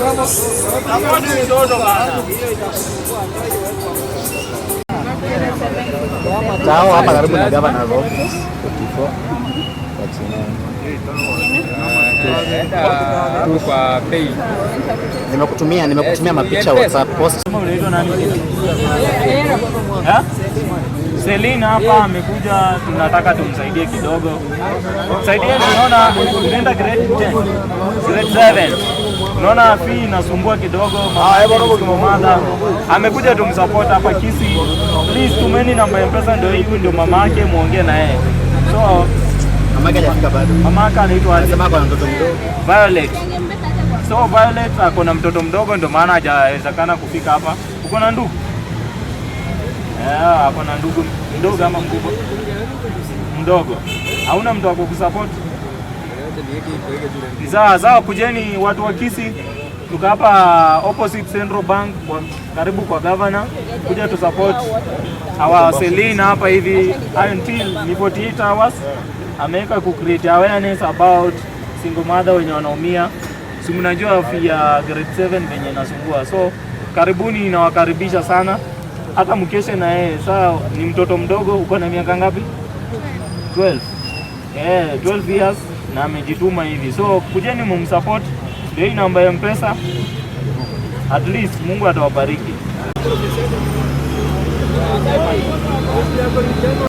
Support mtoto bana. Tao hapa karibu na governor's office 44 39. Kwa pay. Nimekutumia mapicha WhatsApp post. Unaitwa nani? Ha? Celine hapa amekuja, tunataka tumsaidie kidogo. Saidieni, unaona unaenda grade 10, grade 7. Unaona fee inasumbua kidogo, mama yake ni single mother. Amekuja tumsupport hapa Kisii. Please tumeni namba ya M-Pesa, ndio hivi ndio mama yake muongee na yeye. So Mama yake hajafika bado. Mama yake anaitwa aje? Anasema ako na mtoto mdogo. Violet. So Violet ako na mtoto mdogo ndio maana hajawezekana kufika hapa. Uko na ndugu? Eh, ako na ndugu mdogo ama mkubwa? Mdogo. Hauna mtu wa kukusupport? Ni sawa sawa, kujeni watu wa Kisii. Tuko hapa opposite Central Bank kwa, karibu kwa governor. Kuja tu support our Celine hapa hivi until ni 48 hours ameweka ku create awareness about single mother wenye wanaumia. Si mnajua fee ya grade 7 venye inasumbua. So karibuni, nawakaribisha sana, hata mkeshe na yeye. Saa ni mtoto mdogo, uko na miaka ngapi? 12. Eh, 12 years na amejituma hivi, so kujeni mumsupport. Ndio hii namba ya M-Pesa, at least Mungu atawabariki.